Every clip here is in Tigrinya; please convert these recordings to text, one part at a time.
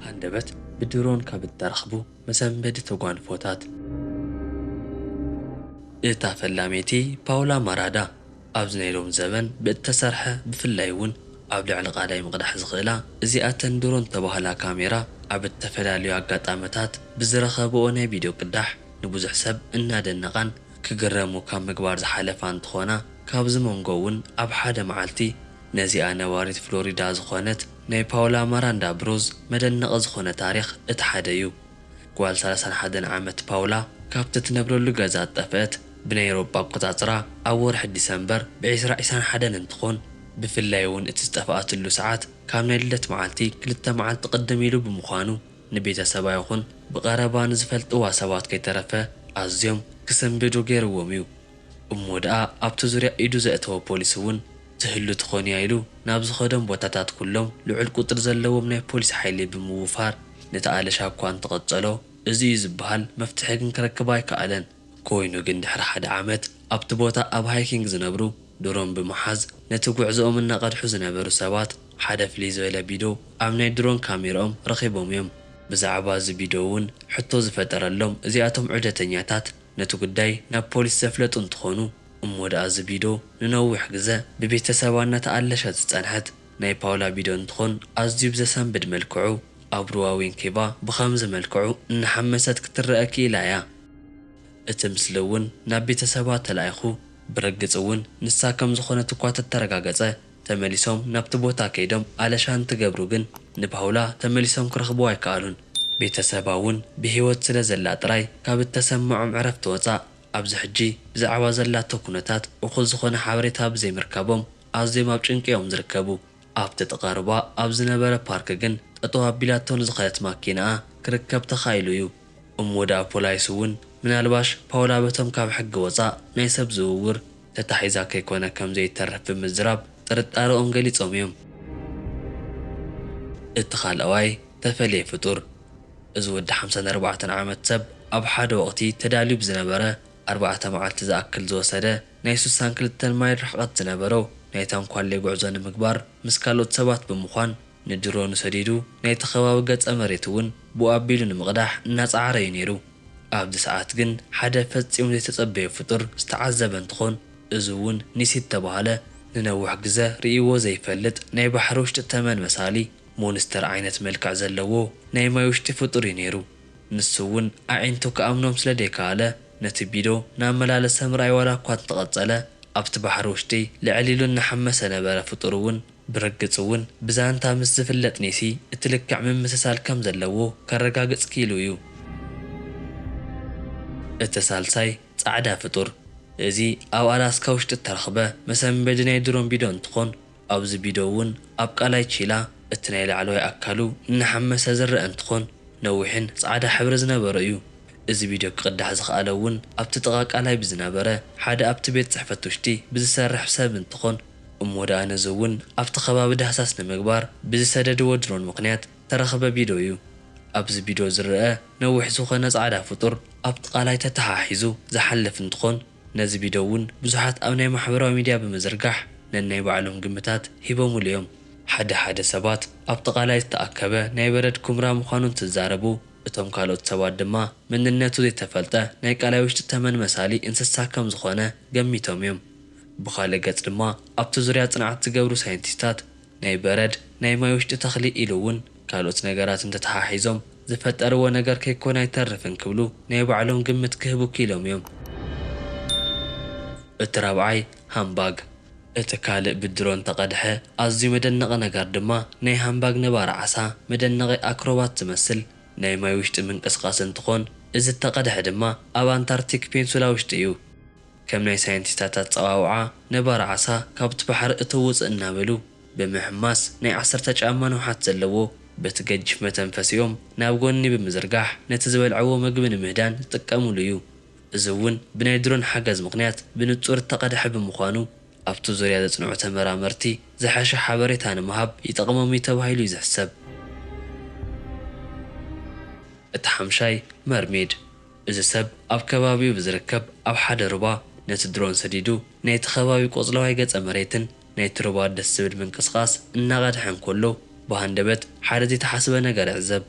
ሃንደበት ብድሮን ካብ እተረኽቡ መሰንበዲ ተጓንፎታት። እታ ፈላመይቲ ፓውላ ማራዳ ኣብዚ ናይ ሎም ዘበን ብእተሰርሐ፣ ብፍላይ እውን ኣብ ልዕሊ ቃላይ ምቕዳሕ ዝኽእላ እዚኣተን ድሮን ተባህላ ካሜራ ኣብ እተፈላለዩ ኣጋጣመታት ብዝረኸብኦ ናይ ቪድዮ ቅዳሕ ንብዙሕ ሰብ እናደነቓን ክግረሙ ካብ ምግባር ዝሓለፋ እንትኾና፣ ካብዚ መንጎ እውን ኣብ ሓደ መዓልቲ ነዚኣ ነባሪት ፍሎሪዳ ዝኾነት ናይ ፓውላ ማራንዳ ብሩዝ መደነቒ ዝኾነ ታሪኽ እቲ ሓደ እዩ። ጓል ሰላሳን ሓደን ዓመት ፓውላ ካብቲ ትነብረሉ ገዛ ዝጠፍአት ብናይ ኤውሮጳ ኣቆጻጽራ ኣብ ወርሒ ዲሰምበር ብ ዕስራ ዕስራን ሓደን እንትኾን፣ ብፍላይ እውን እቲ ዝጠፍኣትሉ ሰዓት ካብ ናይ ልደት መዓልቲ ክልተ መዓልቲ ቅድም ኢሉ ብምዃኑ፣ ንቤተሰባ ይኹን ብቐረባ ንዝፈልጥዋ ሰባት ከይተረፈ ኣዝዮም ክስንብዱ ገይርዎም እዩ። እሞ ደኣ ኣብቲ ዙርያ ኢዱ ዘእተወ ፖሊስ እውን ትህሉ ትኾን እያ ኢሉ ናብ ዝኸዶም ቦታታት ኩሎም ልዑል ቁጽሪ ዘለዎም ናይ ፖሊስ ሓይሊ ብምውፋር ነቲ ኣለሻ እኳ እንተቐጸሎ፣ እዚ እዩ ዝበሃል መፍትሒ ግን ክረክብ ኣይከኣለን። ኮይኑ ግን ድሕሪ ሓደ ዓመት ኣብቲ ቦታ ኣብ ሃይኪንግ ዝነብሩ ድሮን ብምሓዝ ነቲ ጉዕዞኦም እናቐድሑ ዝነበሩ ሰባት ሓደ ፍልይ ዝበለ ቪድዮ ኣብ ናይ ድሮን ካሜርኦም ረኺቦም እዮም። ብዛዕባ እዚ ቪድዮ እውን ሕቶ ዝፈጠረሎም እዚኣቶም ዑደተኛታት ነቲ ጉዳይ ናብ ፖሊስ ዘፍለጡ እንትኾኑ፣ እሞ ደኣ እዚ ቪድዮ ንነዊሕ ግዘ ብቤተሰባ እናተኣለሸት ዝጸንሐት ናይ ፓውላ ቪድዮ እንትኾን ኣዝዩ ብዘሰንብድ መልክዑ ኣብ ሩዋ ዊንኬቫ ብኸምዚ መልክዑ እናሓመሰት ክትረአ ክኢላ እያ። እቲ ምስሊ እውን ናብ ቤተሰባ ተላኢኹ፣ ብርግጽ እውን ንሳ ከም ዝኾነት እኳ ተተረጋገጸ፣ ተመሊሶም ናብቲ ቦታ ከይዶም ኣለሻ እንትገብሩ ግን ንፓውላ ተመሊሶም ክረኽብዋ ኣይከኣሉን። ቤተሰባ እውን ብህይወት ስለ ዘላ ጥራይ ካብ እተሰምዖም ዕረፍቲ ወጻእ ኣብዚ ሕጂ ብዛዕባ ዘላቶ ኩነታት እኹል ዝኾነ ሓበሬታ ብዘይምርካቦም ኣዝዮም ኣብ ጭንቂ እዮም ዝርከቡ። ኣብቲ ጥቓ ሩባ ኣብ ዝነበረ ፓርክ ግን ጠጠው ኣቢላቶ ንዝኸደት ማኪናኣ ክርከብ ተኻኢሉ እዩ። እሞ ደኣ ፖላይስ እውን ምናልባሽ ፓውላ በቶም ካብ ሕጊ ወጻእ ናይ ሰብ ዝውውር ተታሒዛ ከይኮነ ከም ዘይተርፍ ብምዝራብ ጥርጣረኦም ገሊጾም እዮም። እቲ ካልኣዋይ ተፈልየ ፍጡር። እዚ ወዲ ሓምሳን ኣርባዕተን ዓመት ሰብ ኣብ ሓደ ወቕቲ ተዳልዩ ብዝነበረ ኣርባዕተ መዓልቲ ዝኣክል ዝወሰደ ናይ ስሳን ክልተን ማይል ርሕቐት ዝነበሮ ናይ ታንኳሌ ጉዕዞ ንምግባር ምስ ካልኦት ሰባት ብምዃን ንድሮኑ ሰዲዱ ናይቲ ከባቢ ገጸ መሬት እውን ብኡ ኣቢሉ ንምቕዳሕ እናጸዓረ እዩ ነይሩ። ኣብዚ ሰዓት ግን ሓደ ፈጺሙ ዘይተጸበዮ ፍጡር ዝተዓዘበ እንትኾን፣ እዚ እውን ኒሲ እተባህለ ንነዊሕ ግዘ ርእይዎ ዘይፈልጥ ናይ ባሕሪ ውሽጢ ተመን መሳሊ ሞንስተር ዓይነት መልክዕ ዘለዎ ናይ ማይ ውሽጢ ፍጡር እዩ ነይሩ። ንሱ እውን ኣዒንቱ ክኣምኖም ስለ ዘይከኣለ ነቲ ቪድዮ እናመላለሰ ምርኣይ ዋላ እኳ እንተቐጸለ ኣብቲ ባሕሪ ውሽጢ ልዕል ኢሉ እናሓመሰ ነበረ። ፍጡር እውን ብርግጽ እውን ብዛንታ ምስ ዝፍለጥ ኒሲ እቲ ልክዕ ምምስሳል ከም ዘለዎ ከረጋግጽ ክኢሉ እዩ። እቲ ሳልሳይ ጻዕዳ ፍጡር። እዚ ኣብ ኣላስካ ውሽጢ እተረኽበ መሰንበዲ ናይ ድሮን ቪድዮ እንትኾን ኣብዚ ቪድዮ እውን ኣብ ቃላይ ቺላ እቲ ናይ ላዕለዋይ ኣካሉ እናሓመሰ ዝረአ እንትኾን ነዊሕን ጻዕዳ ሕብሪ ዝነበሮ እዩ። እዚ ቪድዮ ክቕዳሕ ዝኸኣለ እውን ኣብቲ ጥቓ ቃላይ ብዝነበረ ሓደ ኣብቲ ቤት ጽሕፈት ውሽጢ ብዝሰርሕ ሰብ እንትኾን እሞ ደኣ ነዚ እውን ኣብቲ ከባቢ ዳህሳስ ንምግባር ብዝሰደድዎ ድሮን ምኽንያት ተረኽበ ቪድዮ እዩ። ኣብዚ ቪድዮ ዝረአ ነዊሕ ዝኾነ ጻዕዳ ፍጡር ኣብቲ ቃላይ ተተሓሒዙ ዝሓልፍ እንትኾን ነዚ ቪድዮ እውን ብዙሓት ኣብ ናይ ማሕበራዊ ሚድያ ብምዝርጋሕ ነናይ ባዕሎም ግምታት ሂቦምሉ እዮም። ሓደ ሓደ ሰባት ኣብቲ ቃላይ ዝተኣከበ ናይ በረድ ኩምራ ምዃኑ እንትዛረቡ እቶም ካልኦት ሰባት ድማ መንነቱ ዘይተፈልጠ ናይ ቃላይ ውሽጢ ተመን መሳሊ እንስሳ ከም ዝኾነ ገሚቶም እዮም። ብኻልእ ገጽ ድማ ኣብቲ ዙርያ ጽንዓት ዝገብሩ ሳይንቲስታት ናይ በረድ፣ ናይ ማይ ውሽጢ ተኽሊ ኢሉ እውን ካልኦት ነገራትን ተተሓሒዞም ዝፈጠርዎ ነገር ከይኮነ ኣይተርፍን ክብሉ ናይ ባዕሎም ግምት ክህቡ ክኢሎም እዮም። እቲ ራብዓይ ሃምባግ። እቲ ካልእ ብድሮን ተቐድሐ ኣዝዩ መደነቒ ነገር ድማ ናይ ሃምባግ ነባሪ ዓሳ መደነቒ ኣክሮባት ዝመስል ናይ ማይ ውሽጢ ምንቅስቓስ እንትኾን እዚ እተቐድሐ ድማ ኣብ ኣንታርክቲክ ፔንሱላ ውሽጢ እዩ። ከም ናይ ሳይንቲስታት ኣጸዋውዓ ነባሪ ዓሳ ካብቲ ባሕሪ እተው ውጽእ እናበሉ ብምሕማስ ናይ ዓሰርተ ጫማ ንውሓት ዘለዎ በቲ ገጂፍ መተንፈሲኦም ናብ ጎኒ ብምዝርጋሕ ነቲ ዝበልዕዎ መግቢ ንምህዳን ዝጥቀምሉ እዩ። እዚ እውን ብናይ ድሮን ሓገዝ ምኽንያት ብንጹር እተቐድሐ ብምዃኑ ኣብቲ ዙርያ ዘጽንዑ ተመራመርቲ ዝሐሸ ሓበሬታ ንምሃብ ይጠቕሞም እዩ ተባሂሉ እዩ ዝሕሰብ። እቲ ሓምሻይ መርሜድ። እዚ ሰብ ኣብ ከባቢኡ ብዝርከብ ኣብ ሓደ ሩባ ነቲ ድሮን ሰዲዱ ናይቲ ከባቢ ቆጽለዋይ ገጸ መሬትን ናይቲ ሩባ ደስ ዝብል ምንቅስቓስ እናቐድሐ እንከሎ ብሃንደበት ሓደ ዘይተሓስበ ነገር ዕዘብ።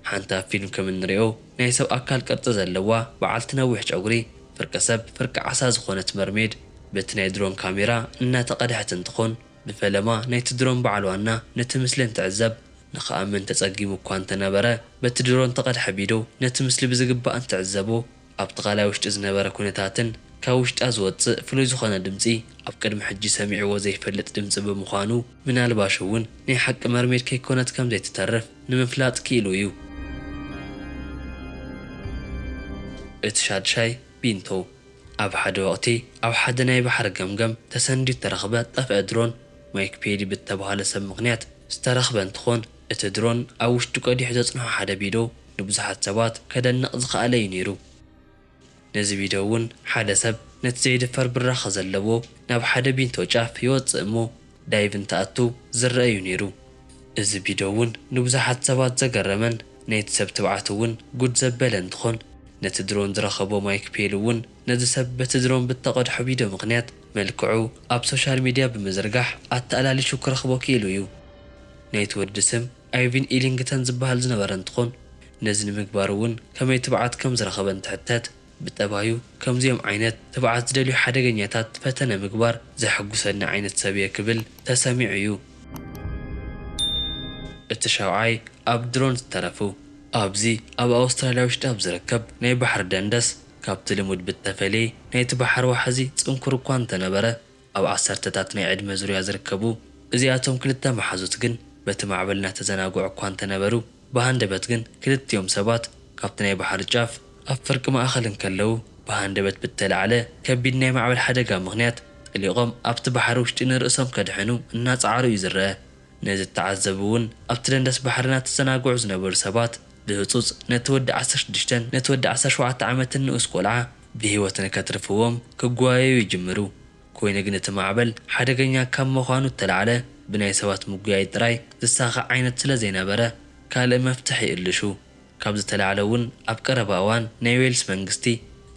ሓንቲ ኣብ ፊልም ከም እንሪኦ ናይ ሰብ ኣካል ቅርጺ ዘለዋ በዓልቲ ነዊሕ ጨጉሪ፣ ፍርቂ ሰብ ፍርቂ ዓሳ ዝኾነት መርሜድ በቲ ናይ ድሮን ካሜራ እናተቐድሐት እንትኾን፣ ብፈለማ ናይቲ ድሮን በዓል ዋና ነቲ ምስሊ እንትዕዘብ ንኽኣምን ተጸጊሙ እኳ እንተነበረ፣ በቲ ድሮን ተቐድሐ ቪድዮ ነቲ ምስሊ ብዝግባእ እንትዕዘቦ፣ ኣብቲ ቃላይ ውሽጢ ዝነበረ ኩነታትን ካብ ውሽጣ ዝወጽእ ፍሉይ ዝኾነ ድምጺ ኣብ ቅድሚ ሕጂ ሰሚዕዎ ዘይፈልጥ ድምጺ ብምዃኑ፣ ምናልባሽ እውን ናይ ሓቂ መርሜድ ከይኮነት ከም ዘይትተርፍ ንምፍላጥ ክኢሉ እዩ። እቲ ሻድሻይ ቢንቶ። ኣብ ሓደ ወቕቲ ኣብ ሓደ ናይ ባሕሪ ገምገም ተሰንድዩ እተረኽበ ጠፍአ ድሮን ማይክ ፔሊ ብተባህለ ሰብ ምኽንያት ዝተረኽበ እንትኾን፣ እቲ ድሮን ኣብ ውሽጡ ቀዲሑ ዘጽንሖ ሓደ ቪድዮ ንብዙሓት ሰባት ከደንቕ ዝኸኣለ እዩ ነይሩ። ነዚ ቪድዮ እውን ሓደ ሰብ ነቲ ዘይድፈር ብራኸ ዘለዎ ናብ ሓደ ቢንቶ ጫፍ ይወጽእ እሞ ዳይቭ እንትኣቱ ዝረአ እዩ ነይሩ። እዚ ቪድዮ እውን ንብዙሓት ሰባት ዘገረመን ናይቲ ሰብ ትብዓት እውን ጉድ ዘበለ እንትኾን፣ ነቲ ድሮን ዝረኸቦ ማይክ ፔል እውን ነዚ ሰብ በቲ ድሮን ብተቐድሖ ቪድዮ ምኽንያት መልክዑ ኣብ ሶሻል ሚድያ ብምዝርጋሕ ኣተኣላሊሹ ክረኽቦ ክኢሉ እዩ። ናይቲ ወዲ ስም ኣይቪን ኢሊንግተን ዝበሃል ዝነበረ እንትኾን፣ ነዚ ንምግባር እውን ከመይ ትብዓት ከም ዝረኸበ እንትሕተት፣ ብጠባዩ ከምዚኦም ዓይነት ትብዓት ዝደልዩ ሓደገኛታት ፈተነ ምግባር ዘሐጉሰኒ ዓይነት ሰብ እየ ክብል ተሰሚዑ እዩ። እቲ ሻውዓይ ኣብ ድሮን ዝተረፉ። ኣብዚ ኣብ ኣውስትራልያ ውሽጢ ኣብ ዝርከብ ናይ ባሕሪ ደንደስ ካብቲ ልሙድ ብተፈለየ ናይቲ ባሕሪ ዋሕዚ ጽንኩር እኳ እንተነበረ፣ ኣብ ዓሰርተታት ናይ ዕድመ ዙርያ ዝርከቡ እዚኣቶም ክልተ መሓዙት ግን በቲ ማዕበል እናተዘናግዑ እኳ እንተነበሩ፣ ብሃንደበት ግን ክልቲኦም ሰባት ካብቲ ናይ ባሕሪ ጫፍ ኣብ ፍርቂ ማእኸል እንከለዉ፣ ብሃንደበት ብተላዕለ ከቢድ ናይ ማዕበል ሓደጋ ምኽንያት ጠሊቖም ኣብቲ ባሕሪ ውሽጢ ንርእሶም ከድሕኑ እናጸዓሩ እዩ ዝረአ። ነዚ እተዓዘቡ እውን ኣብቲ ደንደስ ባሕሪ እናተዘናግዑ ዝነበሩ ሰባት ብህጹጽ ነቲ ወዲ ዓሰርተ ሽዱሽተ ነቲ ወዲ ዓሰርተ ሸውዓተ ዓመትን ንኡስ ቆልዓ ብህይወት ንከትርፍዎም ክጓየዩ ይጅምሩ። ኮይኑ ግን እቲ ማዕበል ሓደገኛ ካብ ምዃኑ እተላዕለ ብናይ ሰባት ምጉያይ ጥራይ ዝሳኻዕ ዓይነት ስለ ዘይነበረ ካልእ መፍትሒ ይእልሹ። ካብ ዝተላዕለ እውን ኣብ ቀረባ እዋን ናይ ዌልስ መንግስቲ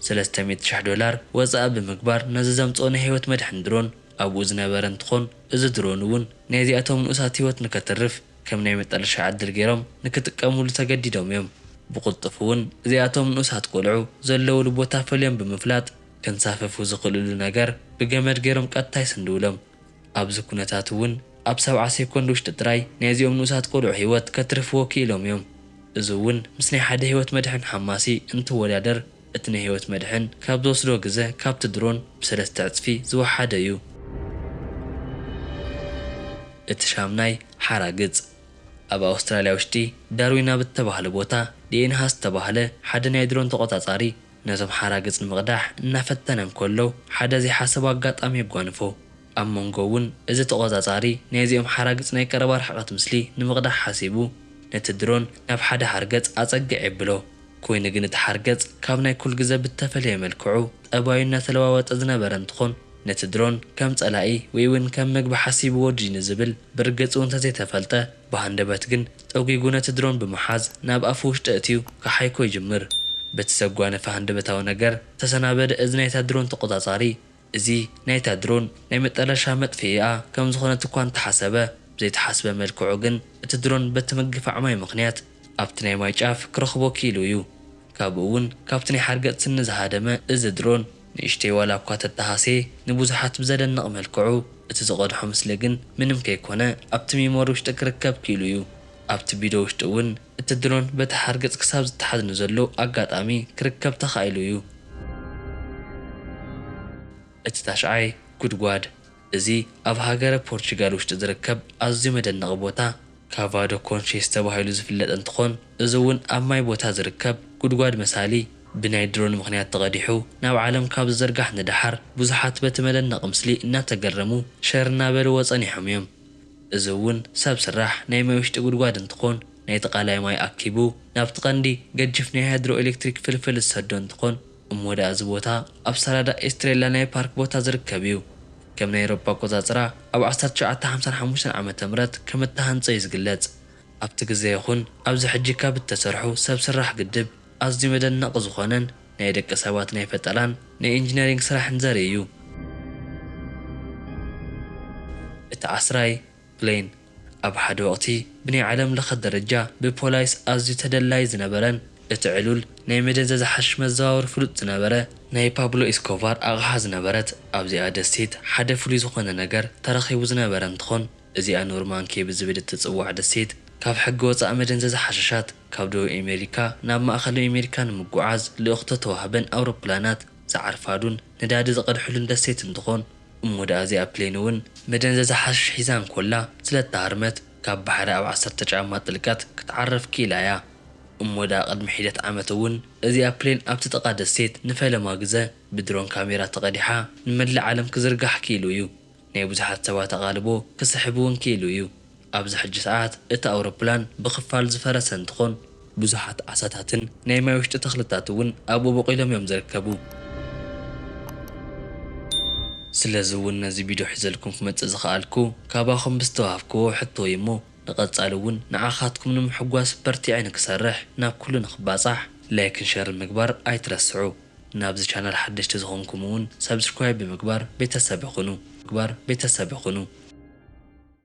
ሰለስተ ሚእቲ ሽሕ ዶላር ወጻኢ ብምግባር ነዚ ዘምጽኦ ናይ ህይወት መድሕን ድሮን ኣብኡ ዝነበረ እንትኾን፣ እዚ ድሮን እውን ናይዚኣቶም ንኡሳት ህይወት ንከትርፍ ከም ናይ መጠረሻ ዕድል ገይሮም ንክጥቀሙሉ ተገዲዶም እዮም። ብቕልጡፍ እውን እዚኣቶም ንኡሳት ቆልዑ ዘለውሉ ቦታ ፈልዮም ብምፍላጥ ከንሳፈፉ ዝኽእልሉ ነገር ብገመድ ገይሮም ቀጥታ ይስንድውሎም። ኣብዚ ኩነታት እውን ኣብ ሰብዓ ሴኮንድ ውሽጢ ጥራይ ናይዚኦም ንኡሳት ቆልዑ ህይወት ከትርፍዎ ክኢሎም እዮም። እዚ እውን ምስ ናይ ሓደ ህይወት መድሕን ሓማሲ እንትወዳደር፣ እቲ ናይ ህይወት መድሕን ካብ ዝወስዶ ግዘ ካብቲ ድሮን ብሰለስተ ዕጽፊ ዝወሓደ እዩ። እቲ ሻምናይ ሓራግጽ። ኣብ ኣውስትራልያ ውሽጢ ዳርዊን ኣብ እተባህለ ቦታ ዲኤንሃ ዝተባህለ ሓደ ናይ ድሮን ተቖጻጻሪ ነዞም ሓራግጽ ንምቕዳሕ እናፈተነ እንከሎ ሓደ ዘይሓሰቦ ኣጋጣሚ የጓንፎ። ኣብ መንጎ እውን እዚ ተቖጻጻሪ ናይዚኦም ሓራግጽ ናይ ቀረባ ርሕቐት ምስሊ ንምቕዳሕ ሓሲቡ ነቲ ድሮን ናብ ሓደ ሓርገጽ ኣጸግዕ የብሎ። ኮይኑ ግን እቲ ሓርገጽ ካብ ናይ ኩል ግዘ ብተፈለየ መልክዑ ጠባዩ እናተለዋወጠ ዝነበረ እንትኾን ነቲ ድሮን ከም ጸላኢ ወይ እውን ከም ምግቢ ሓሲብዎ ድዩ ንዝብል ብርግጽ እውን እንተዘይተፈልጠ ብሃንደበት ግን ጠጒጉ ነቲ ድሮን ብምሓዝ ናብ ኣፉ ውሽጢ እትዩ ክሓይኮ ይጅምር። በቲ ዘጓነፈ ሃንደበታዊ ነገር ተሰናበደ እዚ ናይታ ድሮን ተቖጻጻሪ። እዚ ናይታ ድሮን ናይ መጠረሻ መጥፍኢኣ ከም ዝኾነት እኳ እንተሓሰበ፣ ብዘይተሓስበ መልክዑ ግን እቲ ድሮን በቲ ምግፋዕ ማይ ምኽንያት ኣብቲ ናይ ማይ ጫፍ ክረኽቦ ክኢሉ እዩ። ካብኡ እውን ካብቲ ናይ ሓርገጽ ስኒ ዝሃደመ እዚ ድሮን ንእሽተይ ዋላ እኳ ተተሃስየ ንብዙሓት ብዘደንቕ መልክዑ እቲ ዝቐድሖ ምስሊ ግን ምንም ከይኮነ ኣብቲ ሚሞሪ ውሽጢ ክርከብ ክኢሉ እዩ። ኣብቲ ቪድዮ ውሽጢ እውን እቲ ድሮን በቲ ሓርገጽ ክሳብ ዝተሓዝ ንዘሎ ኣጋጣሚ ክርከብ ተኻኢሉ እዩ። እቲ ታሽዓይ ጉድጓድ። እዚ ኣብ ሃገረ ፖርቹጋል ውሽጢ ዝርከብ ኣዝዩ መደነቒ ቦታ ካቫ ዶ ኮንሽስ ተባሂሉ ዝፍለጥ እንትኾን፣ እዚ እውን ኣብ ማይ ቦታ ዝርከብ ጉድጓድ መሳሊ ብናይ ድሮን ምኽንያት ተቐዲሑ ናብ ዓለም ካብ ዝዘርጋሕ ንደሓር ብዙሓት በቲ መደነቒ ምስሊ እናተገረሙ ሸር እናበልዎ ጸኒሖም እዮም። እዚ እውን ሰብ ስራሕ ናይ ማይ ውሽጢ ጉድጓድ እንትኾን ናይቲ ቃላይ ማይ ኣኪቡ ናብቲ ቀንዲ ገጅፍ ናይ ሃይድሮ ኤሌክትሪክ ፍልፍል ዝሰዶ እንትኾን እሞ ደኣ እዚ ቦታ ኣብ ሳላዳ ኤስትሬላ ናይ ፓርክ ቦታ ዝርከብ እዩ። ከም ናይ ኤሮፓ ኣቆጻጽራ ኣብ ዓሰርተ ትሽዓተ ሓምሳን ሓሙሽተን ዓመተ ምህረት ከም እተሃንጸ እዩ ዝግለጽ። ኣብቲ ግዜ ይኹን ኣብዚ ሕጂ ካብ እተሰርሑ ሰብ ስራሕ ግድብ ኣዝዩ መደነቒ ዝኾነን ናይ ደቂ ሰባት ናይ ፈጠራን ናይ ኢንጂነሪንግ ስራሕን ዘርኢ እዩ። እቲ ዓስራይ ፕሌን። ኣብ ሓደ ወቕቲ ብናይ ዓለም ለኸ ደረጃ ብፖላይስ ኣዝዩ ተደላይ ዝነበረን እቲ ዕሉል ናይ መደንዘዚ ሓሽሽ መዘዋወሪ ፍሉጥ ዝነበረ ናይ ፓብሎ ኢስኮቫር ኣቕሓ ዝነበረት ኣብዚኣ ደሴት ሓደ ፍሉይ ዝኾነ ነገር ተረኺቡ ዝነበረ እንትኾን፣ እዚኣ ኖርማን ኬይ ብዝብል እትጽዋዕ ደሴት ካብ ሕጊ ወጻኢ መደንዘዚ ሓሽሻት ካብ ደቡብ ኣሜሪካ ናብ ማእኸል ኣሜሪካ ንምጉዓዝ ልእኽቶ ተዋህበን ኣውሮፕላናት ዝዓርፋሉን ነዳዲ ዝቐድሕሉን ደሴት እንትኾን፣ እሞ ደኣ እዚኣ ፕሌን እውን መደንዘዚ ሓሽሽ ሒዛ እንኮላ ስለ እተሃርመት ካብ ባሕሪ ኣብ ዓሰርተ ጫማ ጥልቀት ክትዓርፍ ክኢላ እያ። እሞ ደኣ ቅድሚ ሒደት ዓመት እውን እዚኣ ፕሌን ኣብቲ ጥቓ ደሴት ንፈለማ ግዘ ብድሮን ካሜራ ተቐዲሓ ንመላእ ዓለም ክዝርጋሕ ክኢሉ እዩ። ናይ ብዙሓት ሰባት ኣቓልቦ ክስሕብ እውን ክኢሉ እዩ። ኣብዚ ሕጂ ሰዓት እቲ ኣውሮፕላን ብኽፋል ዝፈረሰ እንትኾን፣ ብዙሓት ዓሳታትን ናይ ማይ ውሽጢ ተኽልታት እውን ኣብኡ በቑሎም እዮም ዝርከቡ። ስለዚ እውን ነዚ ቪድዮ ሒዘልኩም ክመጽእ ዝኸኣልኩ ካባኹም ብዝተዋህብክዎ ሕቶ እዩ እሞ፣ ንቐጻሊ እውን ንዓኻትኩም ንምሕጓስ በርቲዐ ንክሰርሕ ናብ ኩሉ ንክባጻሕ ላይክን ሸርን ምግባር ኣይትረስዑ። ናብዚ ቻናል ሓደሽቲ ዝኾንኩም እውን ሳብስክራይብ ብምግባር ቤተሰብ ይኹኑ። ምግባር ቤተሰብ ይኹኑ።